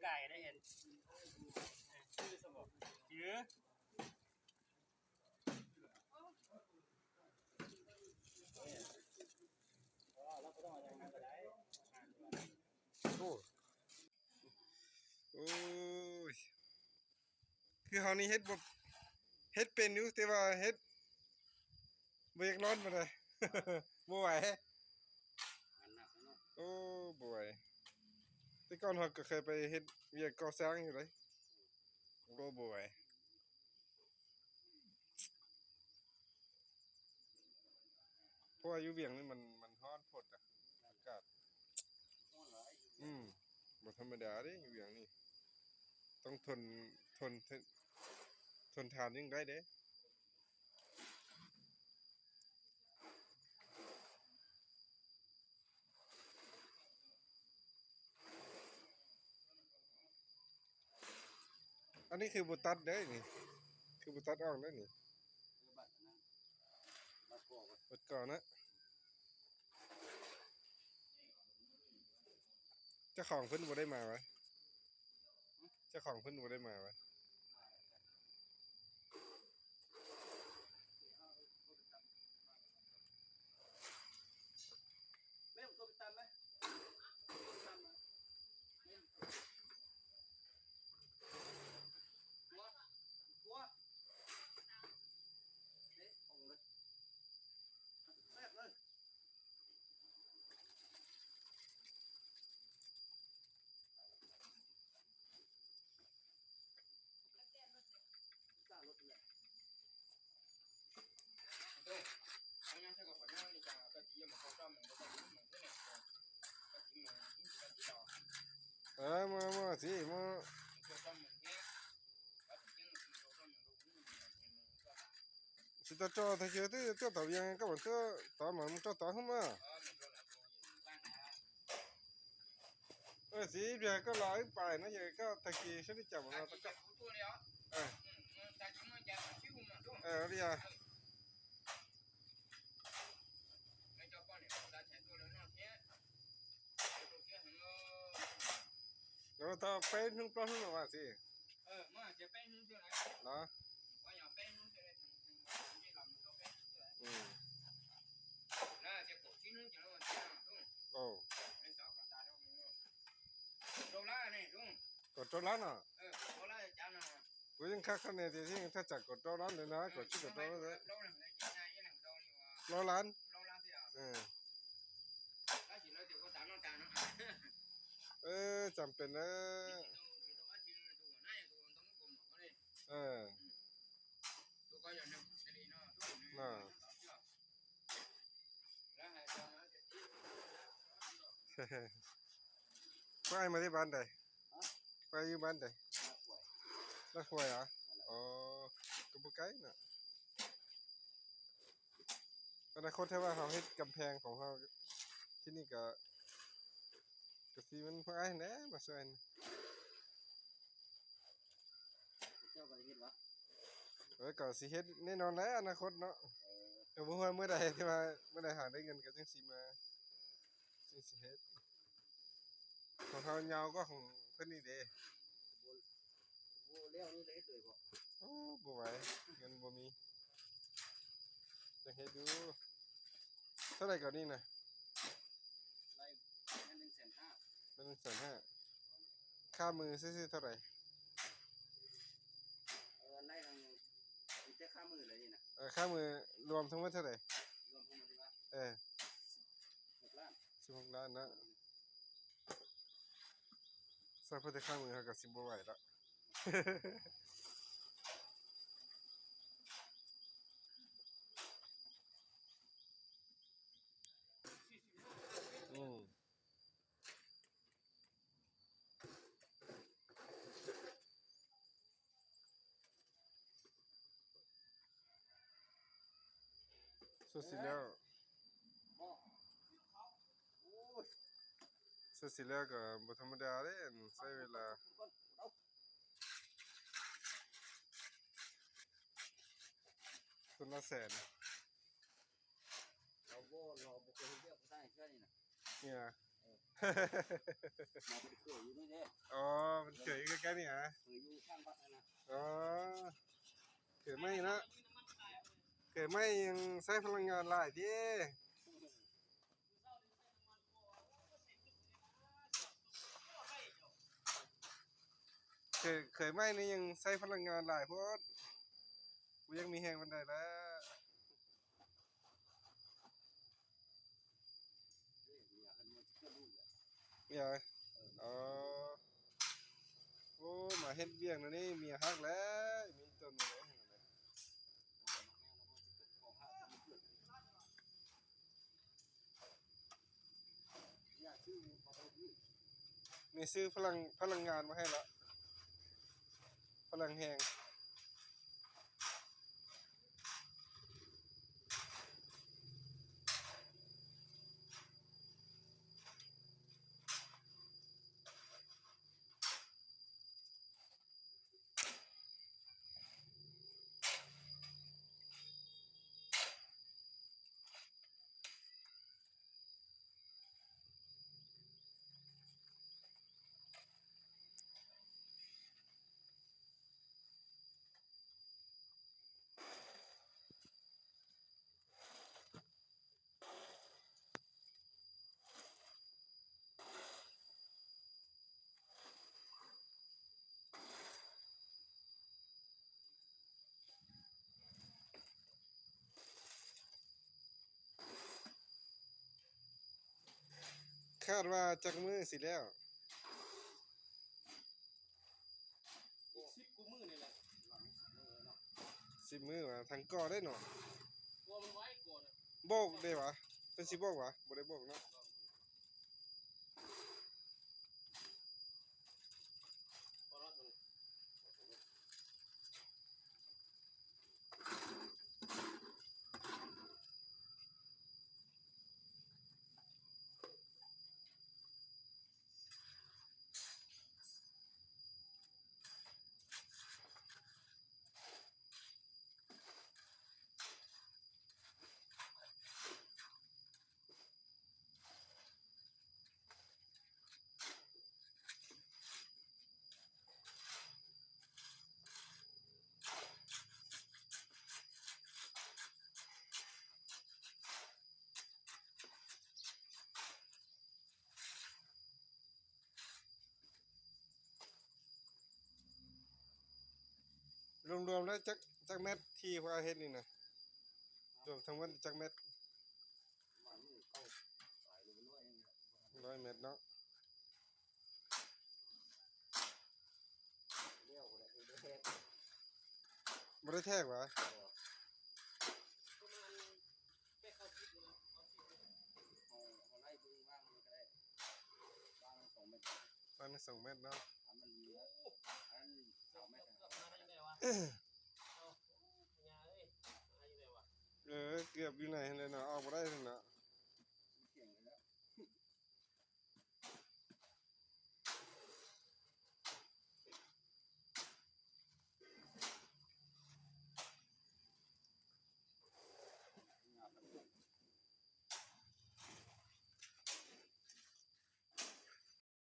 ໄກ່ໄດ້ເຫັນ ຊື່ສະບໍ ຊື່ ໂອ້ ໂອ້ຍ ຄືເຮົານີ້ເຮັດບໍ່ ເຮັດເປັນຢູ່ ແຕ່ວ່າເຮັດບໍ່ຢາກຮ້ອນປານໃດ ບໍ່ໄຫວ ງານໜັກເນາະ ໂອ້ ບໍ່ໄຫວ ແຕ່ກ່ອນເຮົາກໍເຄີຍໄປເຮັດວຽກກໍ່ສ້າງຢູ່ເດ້ ໂອ້ ບໍ່ໄຫວ ເພາະວ່າຢູ່ວຽງນີ້ມັນ ມັນຮ້ອນໂພດນະ ອາກາດ ຮ້ອນຫຼາຍ ອືມ ບໍ່ທຳມະດາເດ້ ຢູ່ວຽງນີ້ ຕ້ອງທົນ ທົນ ທົນທານຈັ່ງໄດ້ເດ້. ອັນນີ້ຄືບໍ່ຕັດເດ້ນີ້ ຄືບໍ່ຕັດອອກເດ້ນີ້ ເອີ ບັດອັນນັ້ນ ບັດກໍ ບັດກໍນະ ເຈົ້າຂອງເພິ່ນບໍ່ໄດ້ມາຫວາ? ເຈົ້າຂອງເພິ່ນບໍ່ໄດ້ມາຫວາ? ແມ່ນ ໂທໄປຕາມໄໝ? ຕົວ ຕົວ ເດ້ ອອກເລີຍ ແຊບເລີຍ. ເອີ ມາ ມາ ຊິ ມາ. ຊິຕາຈໍ້ທາເຄີຕິ ເຈົ້າຕາວຽງກັບເຈົ້າຕາວໝາ ເຈົ້າຕາວຫື້ມາ ເອີ ຊິເບຍກໍຫຼາຍປາຍນະ ເອີ ກໍທາເຄຊິໄດ້ຈັບມາຕະກະ ເອີ ເອີ ເອີ ເອີ ແລ້ວກໍໄປນຸ່ງປອນຫັ້ນວ່າຊິ ເອີ ມາຈະໄປນຸ່ງເທື່ອໃດເນາະ ວ່າຢ່າໄປນຸ່ງເທື່ອໃດ ອືມ ໂອ້ ໂຕລາເນາະ ເອີ ໂຕລາຈານ ໂຕລາ ກໍຍັງຄັກຂະແນນທີ່ ທີ່ຖ້າຈະກໍໂຕລາເລີຍນະ ກໍຊິກໍໂຕລາເລີຍ ໂຕລາ ໂຕລາ ເອີ ເອີ ຈຳເປັນເດີ ເອີ ນະ ພວກອ້າຍມາແຕ່ບ້ານໃດ? ຮະ? ພວກອ້າຍຢູ່ບ້ານໃດ? ນາຂວາຍ ນາຂວາຍຫວາ? ນັ້ນແຫຼະ ອໍ ກໍບໍ່ໄກເນາະ. ອະນາຄົດຖ້າວ່າເຮົາເຮັດກຳແພງຂອງເຮົາທີ່ນີ້ກໍ ກໍຊິແມ່ນພວກອ້າຍຫັ້ນແຫຼະມາຊ່ວຍ. ເຈົ້າກໍເຮັດວະ? ເອີ ກໍຊິເຮັດແນ່ນອນແຫຼະອະນາຄົດເນາະ. ເອີ ກໍບໍ່ຮູ້ວ່າມື້ໃດ ທີ່ວ່າມື້ໃດຫາໄດ້ເງິນກໍຈັ່ງຊິມາ ຈັ່ງຊິເຮັດ. ຂອງເຮົາຍາວກວ່າຂອງເພິ່ນນີ້ເດ້. ບໍ່ ບໍ່ແລ້ວນີ້ໄດ້ເຮັດເລີຍບໍ່? ໂອ້ ບໍ່ໄຫວ ເງິນບໍ່ມີ. ຢາກເຮັດຢູ່. ເທົ່າໃດກໍນີ້ນະ? ໄລ່ແມ່ນໜຶ່ງແສນຫ້າ ແມ່ນໜຶ່ງແສນຫ້າ. ຄ່າມືຊື່ໆເທົ່າໃດ? ເອີ ໄລ່ທັງ ມີແຕ່ຄ່າມືເລີຍນີ້ນະ. ເອີ ຄ່າມືລວມທັງໝົດເທົ່າໃດ? ລວມທັງໝົດນີ້ຫວາ? ເອີ ສິບຫົກລ້ານ ສິບຫົກລ້ານເນາະ. ອືມ ໃສ່ເພິ່ນແຕ່ຂ້າງມືເຮົາກໍຊິບໍ່ໄຫວລະ. ອືມ ສຸດຊິແລ້ວ ບໍ່ ໂອ້ຍ ສຸດຊິແລ້ວກໍບໍ່ທຳມະດາເດ້ ອັນໃຊ້ເວລາ ຕົ້ນລະແສນ. ລາວບໍ່ ລາວບໍ່ເຄີຍເຮັດວຽກໃນເທື່ອນີ້ນະ ນີ້ນະ. ເອີ ມາເປັນເຄີຍຢູ່ນີ້ເດ້. ອໍ ເປັນເຄີຍຢູ່ໃກ້ໆນີ້ຫວາ? ເຄີຍຢູ່ຂ້າງວັດຫັ້ນນະ. ອໍ ເຄີຍໃໝ່ເນາະ ເຄີຍໃໝ່ຍັງໃຊ້ພະລັງງານຫຼາຍຕິ. ເຄີຍ ເຄີຍໃໝ່ນີ້ຍັງໃຊ້ພະລັງງານຫຼາຍໂພດ ບໍ່ຍັງມີແຮງປານໃດແລ້ວ. ເມຍ ເອີ ອໍ ໂອ້ ມາເຮັດວຽກແນວນີ້ເມຍຮັກແລ້ວ ມີຕົນເລີຍ. ນີ້ຊື້ພະລັງ ພະລັງງານມາໃຫ້ລະ ພະລັງແຮງ. ຄາດວ່າຈັກມື້ຊິແລ້ວ? ອີກສິບກວ່າມື້ນີ້ແຫຼະ. ສິບມື້ຫວາ? ທັງກໍ່ໄດ້ເນາະ. ກໍ່ມັນໄວ ກໍ່ນະ. ໂບກເດ້ຫວາ? ເພິ່ນຊິໂບກຫວາ? ບໍ່ໄດ້ໂບກເນາະ. ພໍລະ ລວມໆແລ້ວຈັກ ຈັກແມັດທີ່ພວກເຮົາເຮັດນີ້ນະ? ລວມທັງໝົດຈັກແມັດ? ປະມານເກົ້າປາຍ ຫຼື ຮ້ອຍ ຮ້ອຍແມັດເນາະ. ແລ້ວບໍ່ໄດ້ ບໍ່ໄດ້ແທກ ບໍ່ໄດ້ແທກຫວາ? ບໍ່ ປະມານແປດເກົ້າສິບນີ້ລະ ເກົ້າສິບ. ເຮົາ ເຮົາໄລ່ເບິ່ງວາງມັນກະໄດ້ ວາງສອງແມັດ ວາງສອງແມັດເນາະ. ອັນມັນມີ ໂອ້ ອັນສາມແມັດ ເກືອບມາໄດ້ແລ້ວຫວາ? ເອີ ເອີ ເກືອບຢູ່ໃນຫັ້ນແຫຼະເນາະ ອອກບໍ່ໄດ້ຫັ້ນເນາະ.